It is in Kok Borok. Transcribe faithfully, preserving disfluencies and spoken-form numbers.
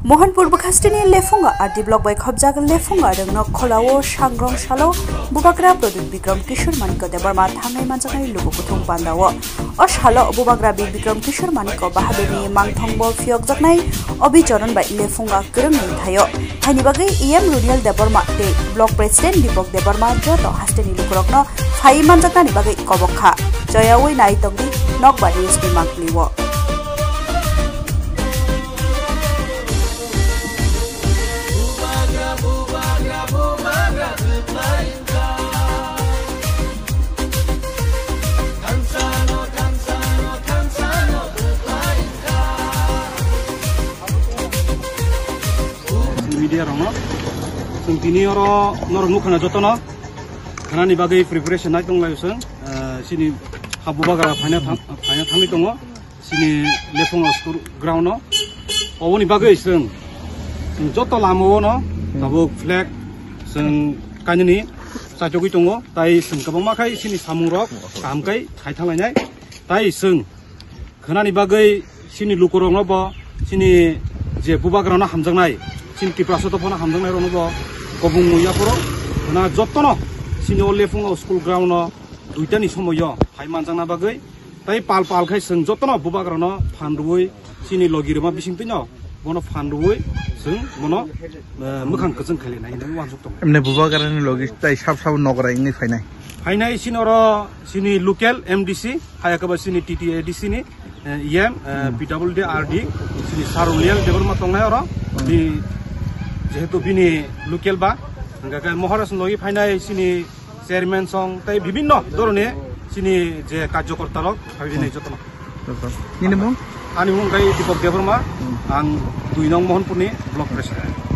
Mohanpur bwkhasteni Lefunga R D block bai khopjak Lefunga rwngno kholao sangrong salo Bubagra Pradyut Bikram Kishore Manikya Debbarma thangnai manjaknai luku kuthum pandao. O salo Bubagra Bir Bikram Kishore Manikya Bahadurni mangthongbo phiyokjaknai Obicharan bai Lefunga kwrwngni thaio. Haini bagwi E M Runiel Debbarma tei Block President Deepak Debbarma joto hasteni lukurokno phaiwi manjaknani bagwi kobok kha. Choyaui nai tongdi Nokbar News ni mangpili o. Media rokno chwng tini oro norok nukha na jotono khanani bagwi preparation nai tong lai chwng, eh, chini ha Bubagra phaina thang-, phaina thangwi tongo. Chini Lefunga school ground o. Oboni bagwi chwng, chwng joto lama o no tabuk flag chwng kainani chachogwi tongo. Tai chwng kwbangma khai chini samung rok kaham khai khai thanglainai. Tai chwng khwnani bagwi chini lukurokno bo chini je Bubagrano hamjaknai, chini Tiprasa dophano hamjaknai rokno bo kobong muya phoro khwna jotono chini o Lefunga school ground o duitani somoyo hai manjakna bagwi. Tai pal pal khai chwng jotono Bubagrano phan rwui chini logi rwma bisingtwino bono phan rwui chwng bono, eh, mwkhang kwchwng khailainai hinwi uansuk tongo. Emne Bubagrani logi tai sab sabo nogra wngwi phainai. Phainai chini oro chini local M D C, hai akaba chini T T A D C ni, eh, E M, eh, Hmm. P W D R D, chini Sir Runiel Debbarma tongnai oro. Hmm. Bini, jehetu bini local ba, hingkha khe Maharaj logi phainai chini chairman song tei bibinno dhoroni chini je karjokorta rok phainai Hmm. jotono. Joto. Nini mung? Ani mung khe Deepak Debbarma, Hmm. ang dui nong Mohanpurni block president.